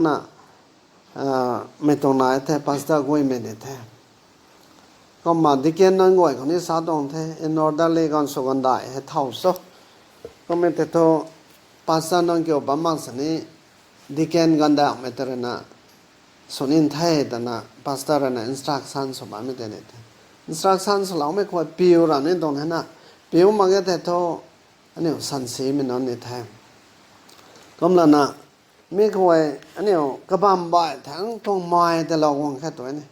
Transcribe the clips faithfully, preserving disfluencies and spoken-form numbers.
na, mei tuang nai the pastor guaymei ni the. Kumna deacon nunc guay khou ni sa tuang the, in orderly ganv sw ganvdaih hei thow cho. Kummei tei thu pastor nunc kiu bam mak sini deacon ganvdaihmei tei rui na sw nin the twna pastor rui na instruction sw bammei tei ni the. Instruction swloumei khou piu ra ni tuang the na, piu mak ge tei thu aniu sansimei nunc ni the. Kumlana mi khou aniu kabam baih thangc tuang mai tei lou guang khe tu ni.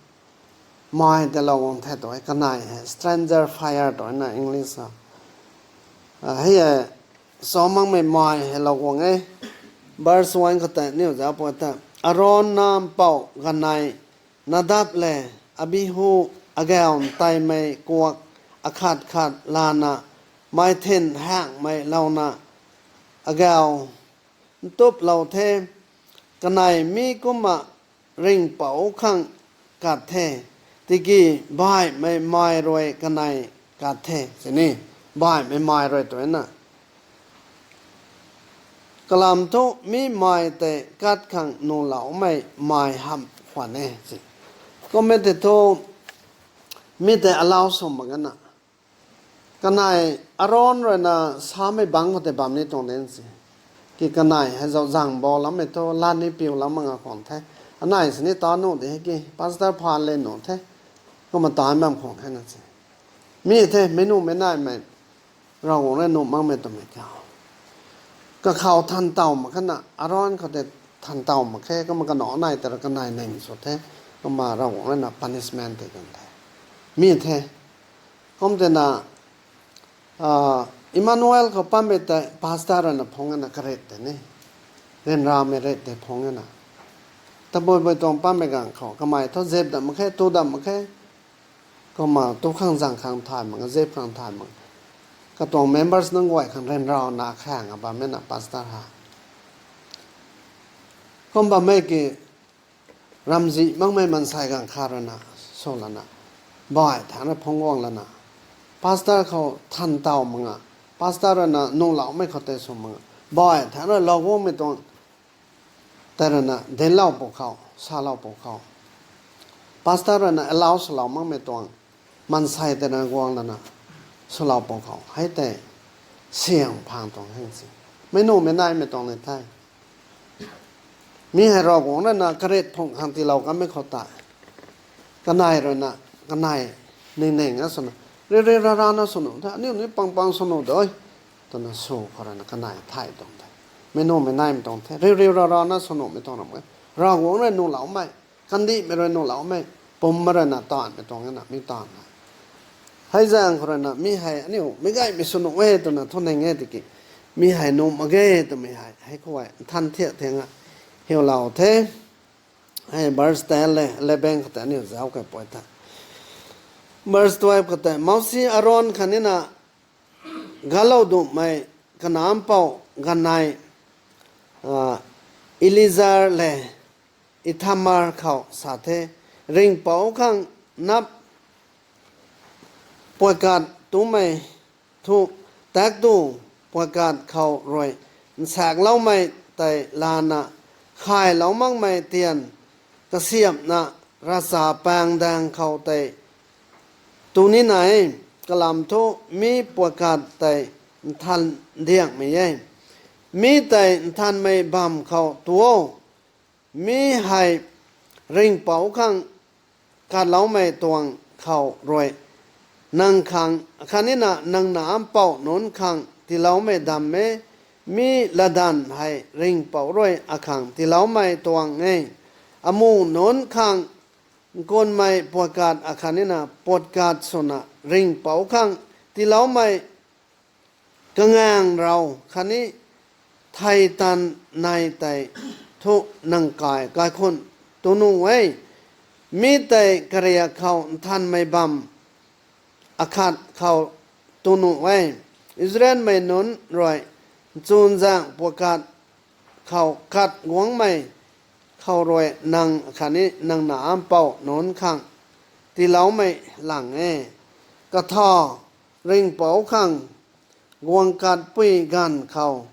Mai tei lou guang the tu, kanei hei stranger fire tu na English na. Hei e, sa makmei mai hei lou guang e. Verse one khou tei aniu zauc pw ta, Aron nac mpouh ganei Nadab le Abihu agau nteymei kuak akhat khat lana mai thin haengmei louna agau ntuplou the. Kanei mi kumna ringhpouc khang kat the, tiki baihmei mai rui kanei kat the sini, baihmei mai rui tu na. Kalam thu mi mai tei kat khang nuhloumei mai hamh khwan e si. Kummei tei thu mi tei allow sw mak ge na. Kanei Aron rui na samei bangc khou tei bam ni tuang de si. Ki kanei hei zauc zang bou lammei thu lat ni piu lam mak nga khwan the. Anei sini ta nuh de hei ki pastor phaan le nuh the. Kumna ta bam khwan khe na si. Mi the meic nuhmei naimei, Ravguangc rui nuh makmei twmei kiu. Kakhou than tow mak khe na, Aron khou tei than tow mak khe, kumna kanac nai tei rui kanei ning sw the, kumna Ravguangc rui na punishment tei kan the. Mi the, kum tei na, Emmanuel khou pammei tei pastor rui na phungc e na karit tei ni. Ryanramei rit tei phungc e na. Tabui bui tuang pammei ganv khou kamei thu zip dam mak khe, tu dam mak khe. Kumna tu khang zang khang thay mak, zip khang thay mak. Katuang members nunc guay khang ryanrana khaeng a bammei na pastor ha. Kum bammei ki ramzih makmei maansei ganv khat rui na, sw lana, baih thangc rui phungc guang lana, pastor khou than tow mak nga, pastor rui na nuhloumei khou tei sw mak nga, baih thangc rui lou guangmei tuang tei rui na dinclou pw khou, salou pw khou, pastor rui na allow swlou makmei tuang maansei tei rui na guang lana swlou pw khou hei tei siang phang tuang heng si. Meic nuhmei naimei tuang ni the. Mi hei Ravguangc rui na karit phungc khang tiilou kanmei khou tei, kanei rui na, kanei ning ning a swna, riu riu rara na sw nuh the, aniu ni pang pang sw nuh de, twna sw khou rui na kanei thay tuang the. Meic nuhmei naimei tuang the, riu riu rara na sw nuhmei tuang ram e. Ravguangc rui nuhloumei, kandihmei rui nuhloumei, pumc rui na taanvmei tuang e na, mi taanv na. Hei zaeng khou rui na mi hei aniu meic gaymei sw nuh e twna thu ning e tiki, mi hei nuh mak ge twmei hei, hei khou e nthan thiak thiang a hiulou the. Hei verse ten le eleven khou tei aniu zauc key pw ta. Verse twelve khou tei, Mousi, Aron khatni na galou dumei kanac mpouh ganei Eleazar le Ithamar khou sa the, ringhpouc khang nap puaikat tumei thu, tak tu puaikat khou rui nsaekloumei tei lana khaylou makmei tian kasiamhna ravchapaeng daeng khou tei tu nina e. Kalam thu mi puaikat tei nthan diakmei e. Mi tei nthanmei bamv khou tu o. Mi hei ringhpouc khang katloumei tuang khou rui nang khang khatni na nang nac mpouh nunc khang tiiloumei dam e. Mi latdanv hei ringhpouc rui akhang tiiloumei tuang e. Amu nunc khang nkunmei puaikat akhatni na puatkat swna ringhpouc khang tiiloumei kangaeng rou khatni thei tan nei tei thu nang kai kaikhunh tu nuh e. Mi tei kariak khou nthanmei bamv akhat khou tu nuh e. Israelmei nunc rui nchunzaeng puaikat khou kat guangmei khou rui nang khatni nang nac mpouh nunc khang tiiloumei lang e. Katha ringhpouc khang guang katpui ganv khou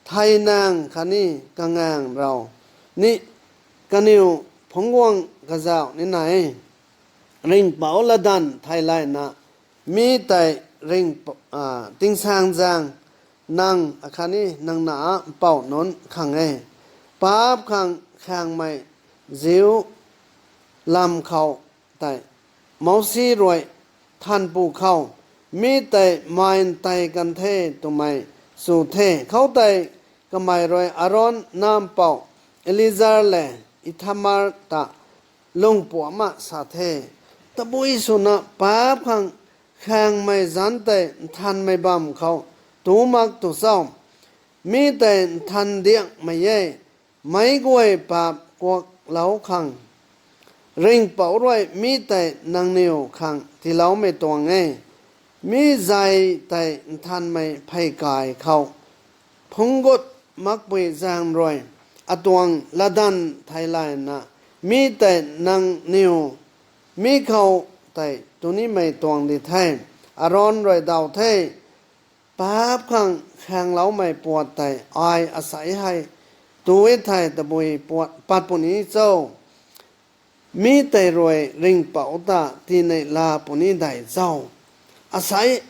thei naeng khatni kangaeng rou ni kaniw phungc guang kazauh ni nai e. Ringhpouc latdanv theilayna mi tei ring, tingsaengzaeng nang akhatni nang na mpouh nunc khang e. Paap khang khaengmei ziu lam khou tei Mousi rui nthanpu khou mi tei mai ntei kan the twmei chu the. Khoutei kamei rui Aron nampouh Elizar lev Ithamar ta lungpuamna sa the, Tabui swna paap khang khaengmei zanc tei nthanmei bam khou tu mak tu cho? Mi tei nthan diangmei e. Meic guay paap kuaklou khang Ringhpouc rui mi tei nangniw khang tiiloumei tuang e. Mi zei tei nthanmei pheykai khou phungc gut makpui zaeng rui atuang latdanv theilayna mi tei nangniw mi khou tei tu nimei tuang di the. Aron rui daw the, Paap khang khaengloumei puat tei ai aseic hei tu e thei tabui pat puni cho? Mi tei rui Ringhpouc ta tiinei la puni dei cho? Aseic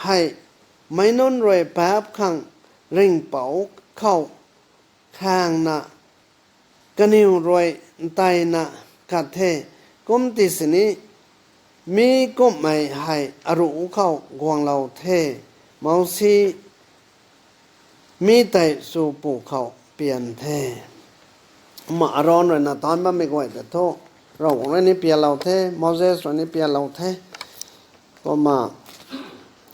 hei meic nunc rui paap khang Ringhpouc khou khaengna kaniw rui nteyna kat the. Kum ti sini mi kumhmei hei aruh khou guanglou the. Mousi mi tei chupu khou pian the. Kumna Aron rui na taanc bammei guay tei thu Ravguangc rui ni pianlou the, Moses rui ni pianlou the. Kumna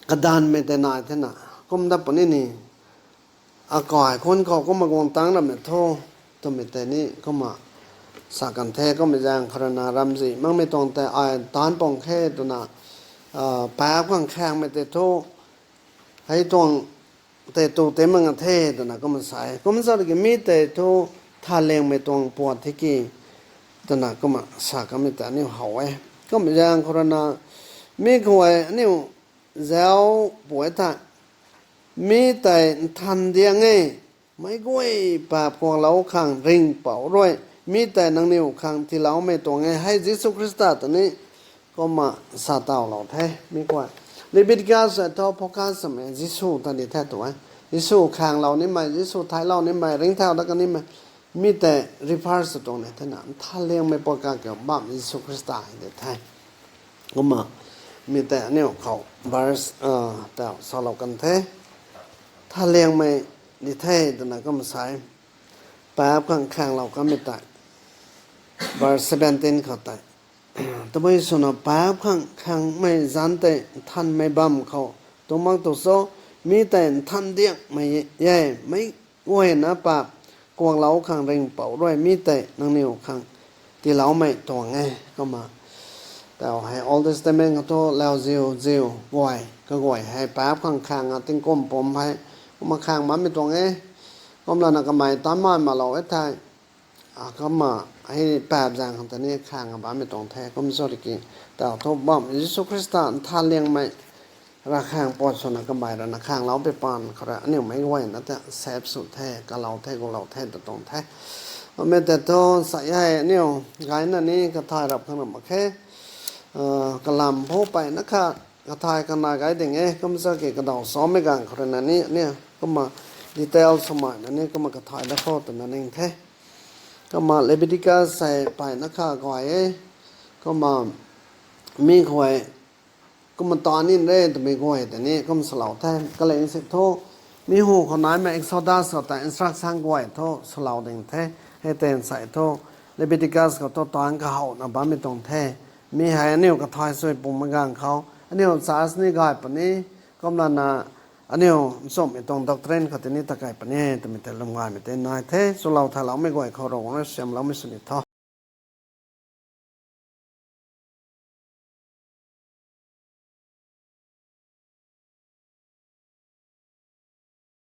kadanvmei tei nai thena kum dat puni ni, akai khun khou kumna guang tangc ramei thu twmei tei ni kumna sa kan the. Kummei zaeng khou rui na ramzih makmei tuang tei ai taanc pung khe twna paap khang khaengmei tei thu hei tuang tei tu tei mak nga the twna kumna sa e. Kum sa ki mi tei thu nthanliangmei tuang puat the ki twna kumna sa kamei tei aniu how e. Kummei zaeng khou rui na mi khou e aniu zauc pui the, mi tei nthan diang e. Meic guay paap kuaklou khang Ringhpouc rui mi tei nangniw khang tiiloumei tuang e. Hei Jisu Khrista ta ni kumna sa tawlou the mi khou e. Leviticus e thu focus swmei Jisu ta ni the tu e. Jisu khaenglou nimei, Jisu theiclou nimei, ringcthau dat kanimei, mi tei refer sw tuang ni thena nthanliangmei puat kakiu bam Jisu Khrista hei de the. Kumna mi tei aniu khou verse tau salou kan the. Nthanliangmei ni the twna kumna sa e. Paap khang khaenglou kanmei tei verse seventeen khou tei, Tabui swna paap khang khaengmei zanc tei nthanmei bam khou tu mak tu cho? Mi tei nthan diangmei e. Meic guayna paap kuaklou khang Ringhpouc rui mi tei nangniw khang tiiloumei tuang e. Kumna tau hei Old Testament khou thu lauziu ziu guay kaguay hei paap khang khaeng a tingkum pum hei kumna khaeng bammei tuang e. Kumlana kamei taanc mai malou e thei kumna hei paap zaeng khang ta ni khaeng a bammei tuang the. Kum sa ki tau thu bam Jisu Khrista nthanliangmei ravkhaeng puat swna kamei rui na khaenglou pei paan khou rui aniu meic guayna ta save sw the, kalou the, gulou the ta tuang the. Amei tei thu sa hei aniu gayna ni kathay rap khang ram mak khe. Kalam phu peyna kha kathay kana gay ding e. Kum sa ki kadaw samei ganv khou rui na ni aniu kumna detail swmei na ni kumna kathay dat khou twna ning the. Kumna Leviticus hei peyna kha guay e. Kumna mi khou e kumna taanc ni re twmei guay tei ni kum salou the. Kaling si thu mi hu khou naimei Exodus khou tei instruction guay thu salou ding the. Hei tei nsei thu Leviticus khou thu taanc kahowna bammei tuang the. Mi hei aniu kathay sui pumei ganv khou aniu church ni gay puni, kumlana aniu nchumhmei tuang doctrine khou tei ni takei puni twmei tei lwm gaymei tei nai the. Swlou thayloumei guay khou Ravguangc rui siamloumei sw ni tho.